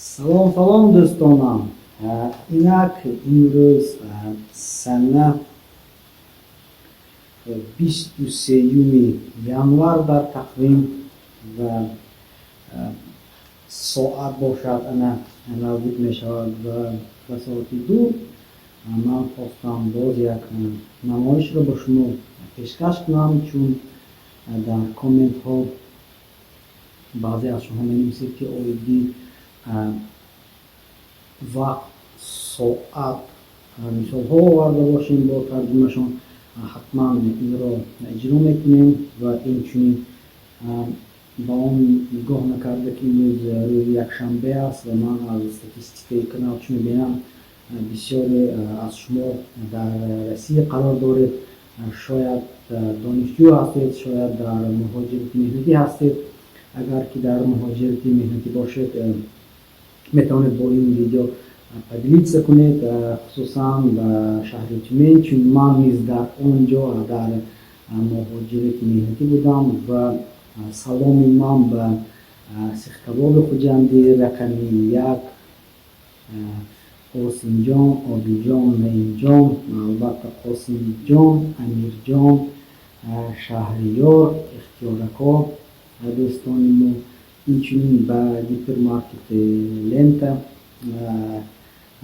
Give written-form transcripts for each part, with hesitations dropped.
Салом, салом, дӯстонам. Инак имрӯз сана 23-юми январ дар тақвим ва соат бошад, ана наздик мешавад ба соати 2. Ман хостам боз як намоишро ба шумо пешкаш кунам, чун дар комментҳо баъзе аз шумо менависед, ки оиди вақт, соат мисолҳо оварда бошем бо тарҷумашон. Ҳатман инро иҷро мекунем ва инчунин ба он нигоҳ накарда, ки имрӯз рӯзи якшанбе аст ва ман аз статистикаи канал чӣ мебинам, бисёре аз шумо дар Россия қарор доред, шояд донишҷӯ ҳастед, шояд дар муҳоҷирати меҳнатӣ ҳастед. Агар ки дар муҳоҷирати меҳнатӣ бошед, метавонед бо ин видео поделиться кунед, хусусан ба шаҳри Тюмен, чун ман низ дар он ҷо дар муҳоҷирати меҳнатӣ будам. Ва саломи ман ба сихкабоби Хуҷандӣ рақами 1, Қосимҷон, Одилҷон, Наимҷон, албатта Қосимҷон, Амирҷон, Шаҳриёр, Ихтиёрако, дӯстони мо, инчунин ба гипермаркети Лента,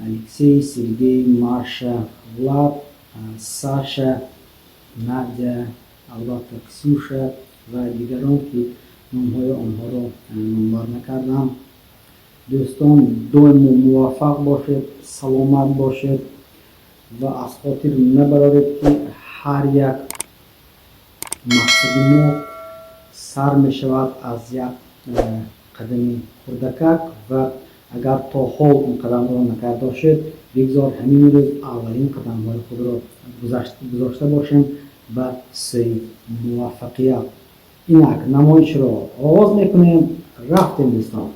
Алексей, Сергей, Маша, Влад, Саша, Надя, албатта Ксюша ва дигарон, ки номҳои онҳоро номбар накардам. Дӯстон, доимо муваффақ бошед, саломат бошед ва аз хотир набароред, ки ҳар як мақсади мо сар мешавад аз як қадами хурдакак. Ва агар то ҳол ин қадамро накарда бошед, бигзор ҳамин рӯз аввалин қадамҳои худро гузошта бошем ба сӯи муваффақият. Инак намоишро оғоз мекунем. Рафтем, дӯстон.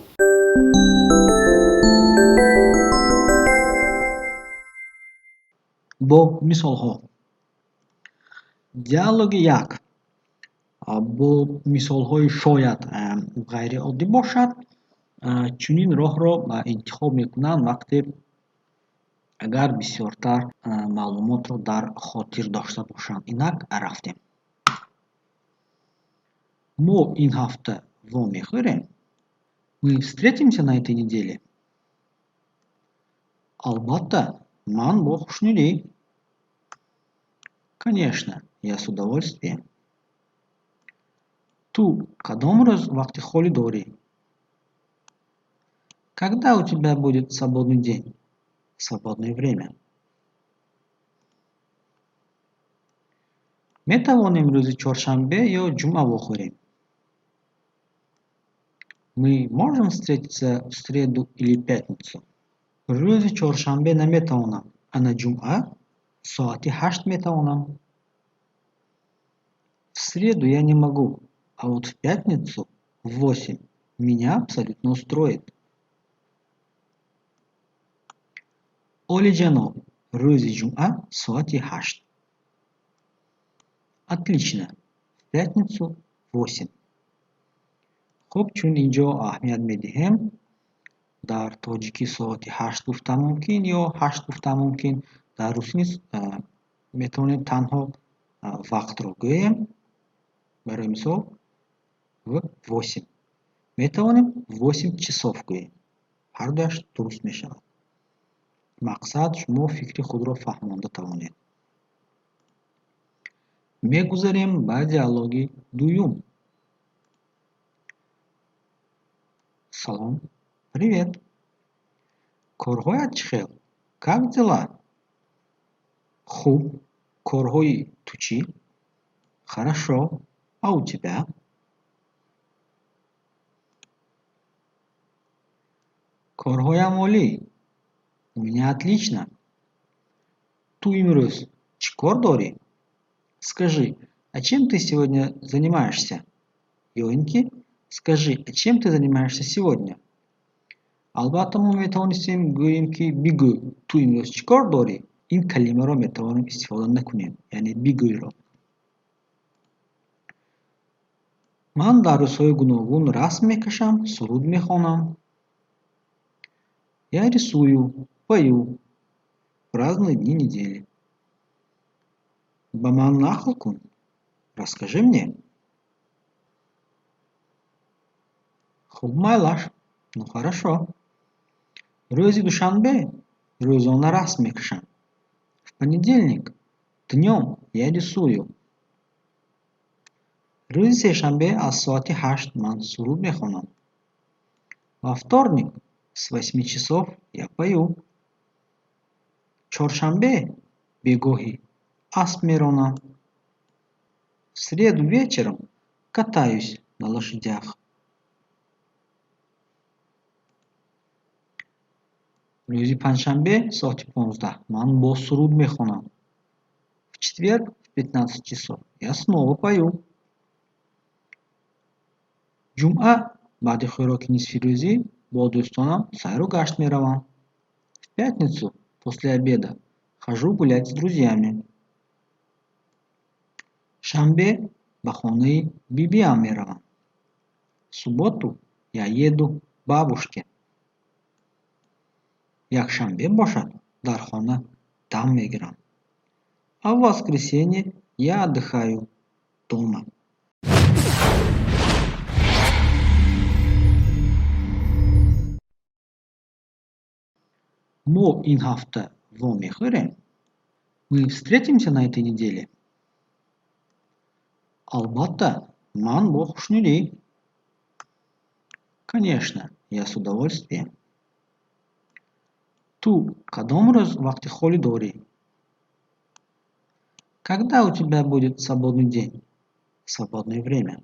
Бо мисолҳо. Диалоги 1 бо мисолҳои шояд ғайриоддӣ бошад. Чунин роҳро интихоб мекунанд, вақте агар бисёртар маълумотро дар хотир дошта бошанд. Инак рафтем. Мо ин ҳафта вомехӯрем? Мы встретимся на этой неделе? Албатта, ман бо хушнудӣ. Конечно, я с удовольствием. Ту кадом рӯз вақти холӣ дорӣ? Когда у тебя будет свободный день, свободное время? Метавонем рӯзи чоршанбе ё ҷумъа вохӯрем? Мы можем встретиться в среду или пятницу? Рӯзи чоршанбе наметавонам, ана ҷумъа соати 8 метавонам. В среду я не могу, а вот в пятницу в 8 меня абсолютно устроит. Олиҷаноб, рӯзи ҷумъа соати 8. Отлично, в пятницу 8. Хуб, чун инҷо аҳамият медиҳем, дар тоҷикӣ соати 8 гуфта мумкин ё 8 гуфта мумкин, дар русӣ низ метавонем танҳо вақтро гӯем. Барои мисол, в 8. Метавонем 8 часов гӯем. Ҳардуяш дуруст мешавад. Мақсад, шумо фикри худро фаҳмонда тавонед. Мегузарем ба диалоги дуюм. Салом, привет. Корҳоят чӣ хел? Как дела? Хуб, корҳои ту чӣ? Хорошо, а у тебя? Корҳоям олӣ. У меня отлично. Ту имрӯз чӣ кор дорӣ? Скажи, а чем ты сегодня занимаешься? Ё ин ки скажи, а чем ты занимаешься сегодня? Албатта, мо метавонистем гӯем, ки бигӯ, ту имрӯз чӣ кор дорӣ? Ин калимаро метавонем истифода накунем, яъне бигӯйро. Ман дар рӯзҳои гуногун расм мекашам, суруд мехонам. Я рисую, пою в разные дни недели. Ба ман нақл кун. Расскажи мне. Хуб, майлаш. Ну хорошо. Рӯзи душанбе рӯзона расм мекашам. В понедельник днём я рисую. Рӯзи сешанбе аз соати 8 ман суруд мехонам. Во вторник с 8 часов я пою. Чоршанбе бегоҳӣ асп меронам. В среду вечером катаюсь на лошадях. Рӯзи панҷшанбе соати 15 ман боз суруд мехонам. В четверг в 15 часов я снова пою. Ҷумъа баъди хӯроки нисфирӯзӣ бо дӯстонам сайру гашт меравам. В пятницу после обеда хожу гулять с друзьями. Шанбе ба хонаи бибиам меравам. В субботу я еду к бабушке. Якшанбе бошад, дар хона дам мегирам. А в воскресенье я отдыхаю дома. Мо ин ҳафта вомехӯрем? Мы встретимся на этой неделе? Албатта, ман бо хушнудӣ. Конечно, я с удовольствием. Ту кадом рӯз вақти холӣ дорӣ? Когда у тебя будет свободный день, свободное время?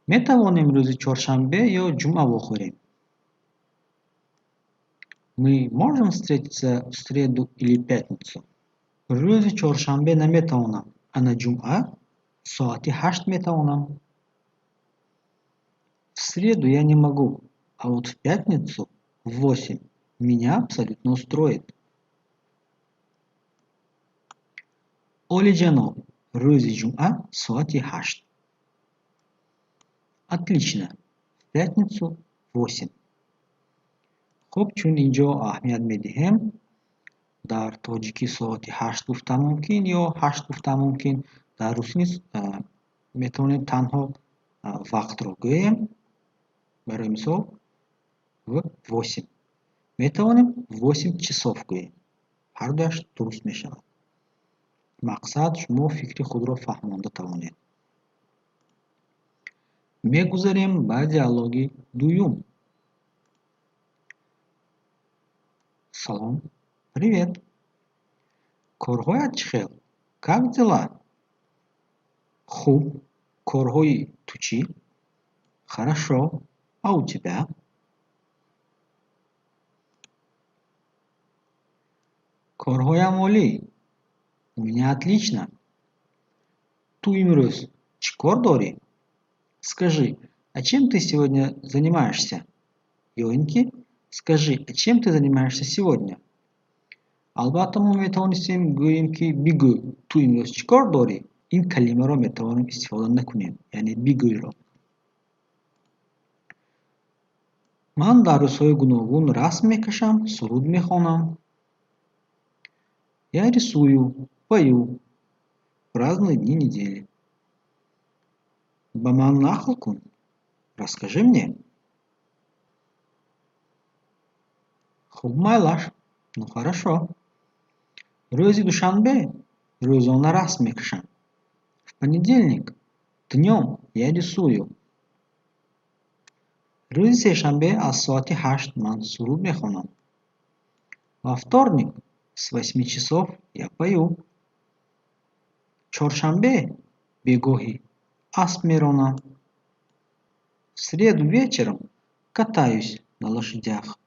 Метавонем рӯзи чоршанбе ё ҷумъа вохӯрем? Мы можем встретиться в среду или пятницу? Рӯзи чоршанбе наметавонам, ана ҷумъа соати 8 метавонам. В среду я не могу, а вот в пятницу в 8 меня абсолютно устроит. Олиҷаноб, рӯзи ҷумъа соати 8. Отлично, в пятницу 8. Хуб, чун инҷо аҳамият медиҳем, дар тоҷикӣ соати 8 гуфтан мумкин ё 8 гуфтан мумкин, дар русӣ низ метавонем танҳо вақтро гӯем. Барои мисол, в 8. Метавонем 8 часов гӯем. Ҳардуяш дуруст мешавад. Мақсад, шумо фикри худро фаҳмонда тавонед. Мегузарем ба диалоги дуюм. Салом, привет. Корҳоят чӣ хел? Как дела? Хуб, корҳои ту чӣ? Хорошо, а у тебя? Корҳоям олӣ. У меня отлично. Ту имрӯз чӣ кор дорӣ? Скажи, а чем ты сегодня занимаешься? Ё ин ки скажи, а чем ты занимаешься сегодня? Албатта, мо метавонистем гӯем, ки бигӯ, ту имрӯз чӣ кор дорӣ? Ин калимаро метавонем истифода накунем, яъне бигӯйро. Ман дар рӯзҳои гуногун расм мекашам, суруд мехонам. Я рисую, пою в разные дни недели. Ба ман нақл кун. Расскажи мне. Хуб, майлаш. Ну хорошо. Рӯзи душанбе рӯзона расм мекашам. В понедельник днём я рисую. Рӯзи сешанбе аз соати 8 ман суруд мехонам. Во вторник с 8 часов я пою. Чоршанбе бегоҳӣ асп меронам. В среду вечером катаюсь на лошадях.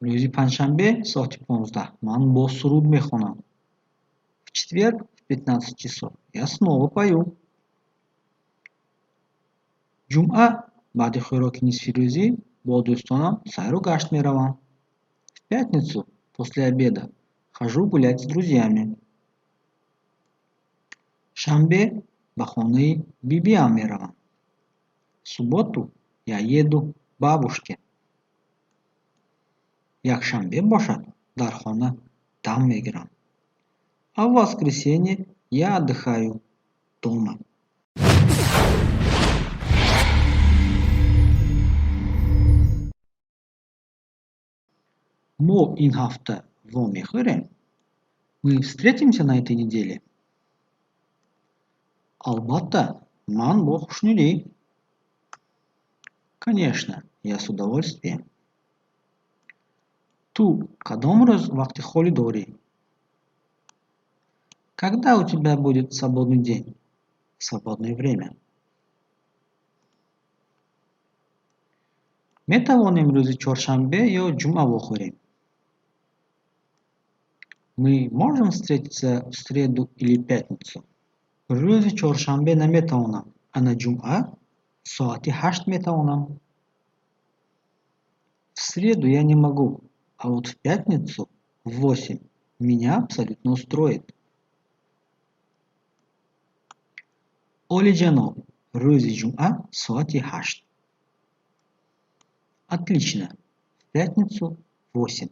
Рӯзи панҷшанбе соати 15 ман боз суруд мехонам. В четверг в 15 часов я снова пою. Ҷумъа баъди хӯроки нисфирӯзӣ бо дӯстонам сайру гашт меравам. В пятницу после обеда хожу гулять с друзьями. Шанбе ба хонаи бибиам меравам. В субботу я еду к бабушке. Якшанбе бошад, дар хона дам мегирам. А в воскресенье я отдыхаю дома. Мо ин ҳафта вомехӯрем? Мы встретимся на этой неделе? Албатта, ман бо хушнудӣ. Конечно, я с удовольствием. Ту кадом рӯз вақти холӣ дорӣ? Когда у тебя будет свободный день, свободное время? Метавонем рӯзи чоршанбе ё ҷумъа вохӯрем? Мы можем встретиться в среду или пятницу? Рӯзи чоршанбе наметавонам, ана ҷумъа соати 8 метавонам. В среду я не могу, а вот в пятницу в 8 меня абсолютно устроит. Олиҷаноб, рӯзи ҷумъа соати 8. Отлично, в пятницу 8.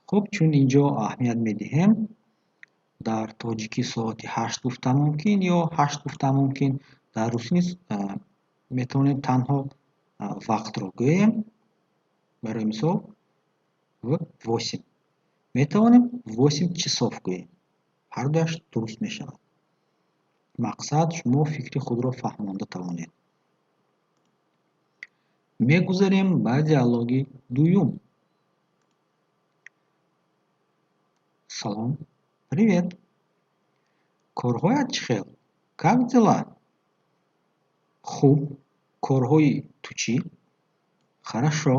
Хуб, чун инҷо аҳамият медиҳем, дар тоҷикӣ соати 8 гуфтан мумкин ё 8 гуфтан мумкин, дар русӣ низ метавонем танҳо вақтро гӯем. Барои мисол, в 8. Метавонем 8 часов гӯем. Ҳардуяш дуруст мешавад. Мақсад шумо фикри худро фаҳмонда тавонед. Мегузарем ба диалоги дуюм. Салом, привет. Корҳоят чӣ хел? Как дела? Хуб, корҳои ту чӣ? Хорошо,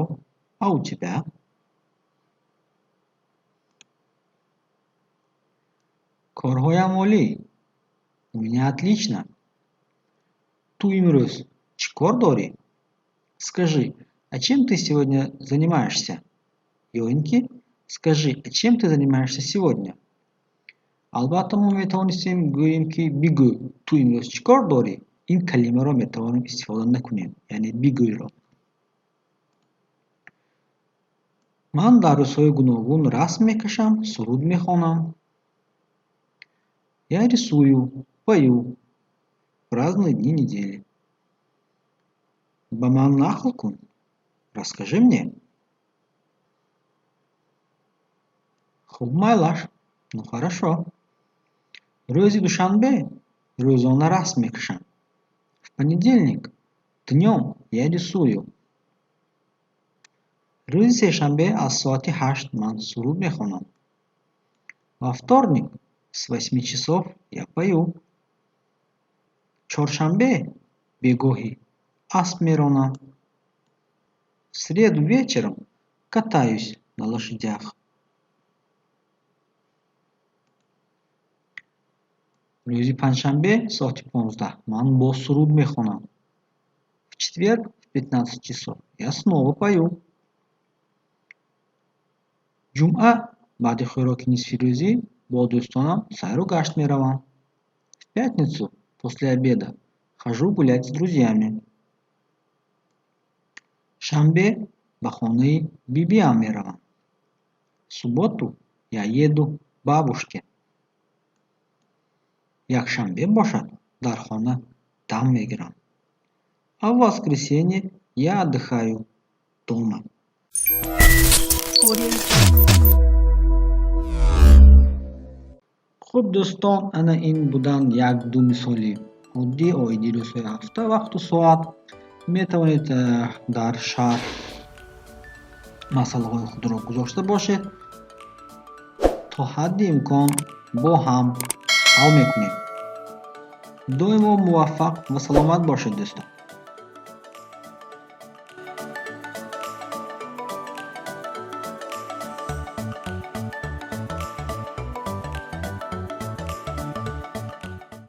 а у тебя? Корҳоям олӣ. У меня отлично. Ту имрӯз чӣ кор дорӣ? Скажи, а чем ты сегодня занимаешься? Ё ин ки скажи, а чем ты занимаешься сегодня? Албатта, мо метавонистем гӯем, ки бигӯ, ту имрӯз чӣ кор дорӣ? Ин калимаро метавонем истифода накунем, яъне бигӯйро. Ман дар рӯзҳои гуногун расм мекашам, суруд мехонам. Я рисую, пою в разные дни недели. Ба ман нақл кун. Расскажи мне. Хуб, майлаш. Ну хорошо. Рӯзи душанбе рӯзона расм мекашам. В понедельник днём я рисую. Рӯзи сешанбе аз соати 8 ман суруд мехонам. Во вторник с 8 часов я пою. Чоршанбе бегоҳӣ асп меронам. В среду вечером катаюсь на лошадях. Рӯзи панҷшанбе соати 15 ман боз суруд мехонам. В четверг в 15 часов я снова пою. Ҷумъа баъди хӯроки нисфирӯзӣ бо дӯстонам сайру гашт меравам. В пятницу после обеда хожу гулять с друзьями. Шанбе ба хонаи бибиам меравам. В субботу я еду к бабушке. Якшанбе бошад, дар хона дам мегирам. А в воскресенье я отдыхаю дома. Хуб, дӯстон, ана ин буданд як-ду мисоли оддӣ оиди рӯзҳои ҳафта, вақту соат. Метавонед дар шарҳ масъалаҳои худро гузошта бошед. То ҳадди имкон бо ҳам ҳал мекунем. Доимо муваффақ ва саломат бошед, дӯстон.